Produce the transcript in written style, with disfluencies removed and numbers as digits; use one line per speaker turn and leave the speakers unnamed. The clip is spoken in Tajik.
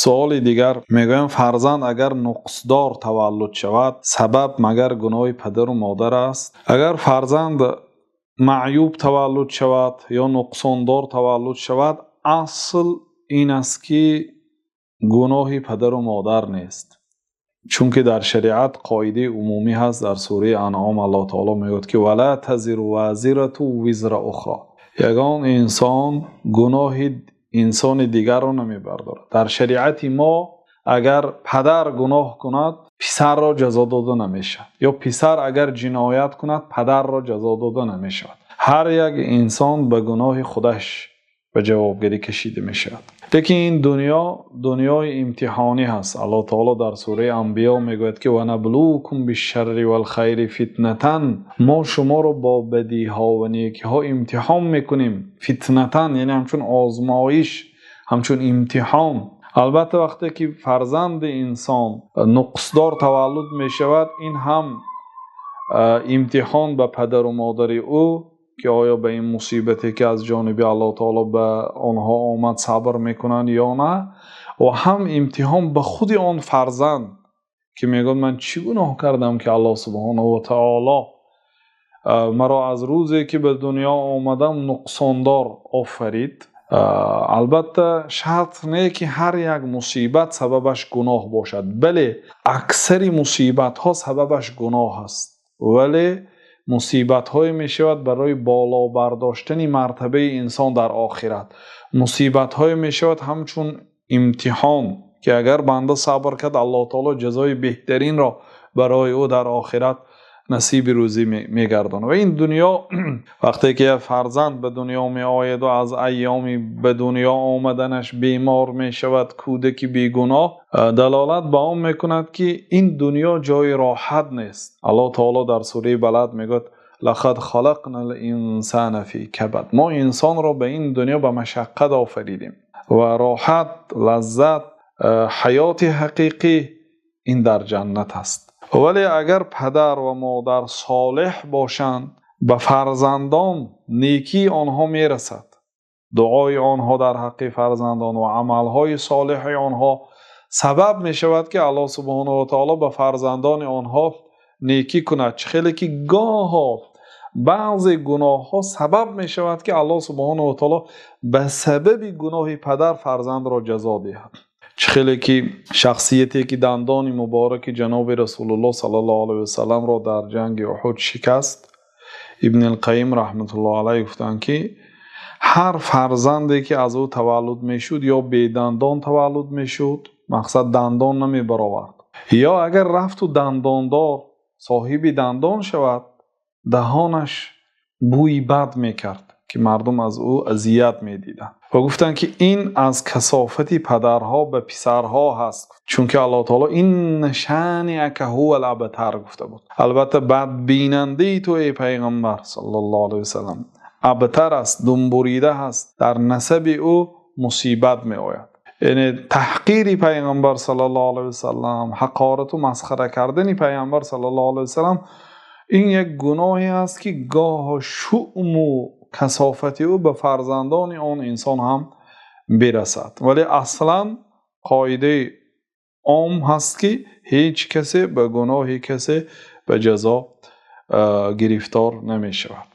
Савол дигар мегӯям: фарзанд агар нуқсдор таваллуд шавад, сабаб магар гуноҳи падару модар аст? Агар фарзанд маъюб таваллуд шавад ё нуқсондор таваллуд шавад, асл ин аст, ки гуноҳи падару модар нест. Чунки дар шариат қоидаи умумӣ ҳаст, дар сураи Анъом Аллоҳи таъоло мегӯяд, ки وَلَا تَزِرُ وَازِرَةٌ وِزْرَ أُخْرَى. Ягон инсон гуноҳи инсони дигарро намебардорад. Дар шариати мо агар падар гуноҳ кунад, писарро ҷазо дода намешавад, ё писар агар ҷиноят кунад, падарро ҷазо дода намешавад. Ҳар як инсон ба гуноҳи худаш ба ҷавобгарӣ кашида мешавад. Лекин ин дунё дунёи имтиҳонӣ ҳаст. Аллоҳи таъоло дар сураи Анбиё мегӯяд, ки وَنَبْلُوكُمْ بِالشَّرِّ وَالْخَيْرِ فِتْنَةً. Мо шуморо бо бадиҳо ва некиҳо имтиҳон мекунем. فِتْنَةً яъне ҳамчун озмоиш, ҳамчун имтиҳон. Албатта, вақте ки фарзанди инсон нуқсдор таваллуд мешавад, ин ҳам имтиҳон ба падару модари ӯ, ки оё ба ин мусибате, ки аз ҷониби Аллоҳи таъоло ба онҳо омад, сабр мекунанд ё не, ва ҳам имтиҳон ба худи он фарзанд, ки мегӯяд: ман чӣ гуноҳ кардам, ки Аллоҳ субҳонаҳу ва таъоло маро аз рӯзе ки ба дунё омадам нуқсондор офарид. Албатта, шарт не, ки ҳар як мусибат сабабаш гуноҳ бошад. Бале, аксари мусибатҳо сабабаш гуноҳ аст, вале мусибатҳое мешавад барои боло бардоштани мартабаи инсон дар охират. Мусибатҳое мешавад ҳамчун имтиҳон, ки агар банда сабр кард, Аллоҳи таъоло ҷазои беҳтаринро барои ӯ дар охират насиби рӯзӣ мегардонад. Ва ин дунё, вақте ки як фарзанд ба дунё меояд ва аз айёми ба дунё омаданаш бемор мешавад, кӯдаки бегуноҳ, далолат ба он мекунад, ки ин дунё ҷои роҳат нест. Аллоҳи таъоло дар сураи Балад мегӯяд: لَقَدْ خَلَقْنَا الْإِنسَانَ فِي كَبَدٍ. Мо инсонро ба ин дунё ба машаққат офаридем ва роҳат, лаззат, ҳаёти ҳақиқӣ ин дар ҷаннат аст. Вале агар падар ва модар солеҳ бошанд, ба фарзандон некии онҳо мерасад. Дуои онҳо дар ҳаққи фарзандон ва амалҳои солеҳи онҳо сабаб мешавад, ки Аллоҳ субҳонаҳу ва таъоло ба фарзандони онҳо некӣ кунад. Чӣ хеле ки гоҳо баъзе гуноҳҳо сабаб мешавад, ки Аллоҳ субҳонаҳу ва таъоло ба сабаби гуноҳи падар фарзандро ҷазо диҳад. Чӣ хеле ки шахсияте ки дандони муборак ҷаноби Расулуллоҳ саллаллоҳу алайҳи васаллам ро дар ҷанги Уҳуд шикаст, Ибни Қайим раҳматуллоҳи алайҳ гуфтанд, ки ҳар фарзанде ки аз ӯ таваллуд мешуд, ё бедандон таваллуд мешуд, мақсад дандон намебаровард, ё агар рафт ва дандондор соҳиби дандон шавад, даҳонаш бӯи бад мекард, ки мардум аз ӯ озор медиданд. Ва гуфтанд, ки ин аз касофати падарҳо ба писарҳо ҳаст, чунки Аллоҳи таъоло إِنَّ شَانِئَكَ هُوَ الْأَبْتَرُ гуфта буд. Албатта, бадбинандаи ту, эй паёмбар саллаллоҳу алайҳи васаллам, абтар аст, думбурида аст, дар насаби ӯ мусибат меояд. Яъне таҳқири паёмбар саллаллоҳу алайҳи васаллам, ҳақорат ва масхара кардани паёмбар саллаллоҳу алайҳи васаллам ин як гуноҳе аст, ки гоҳ шуъм ва касофати ӯ ба фарзандони он инсон ҳам бирасад. Вале аслан қоидаи ом ҳаст, ки ҳеҷ касе ба гуноҳи касе ба ҷазо гирифтор намешавад.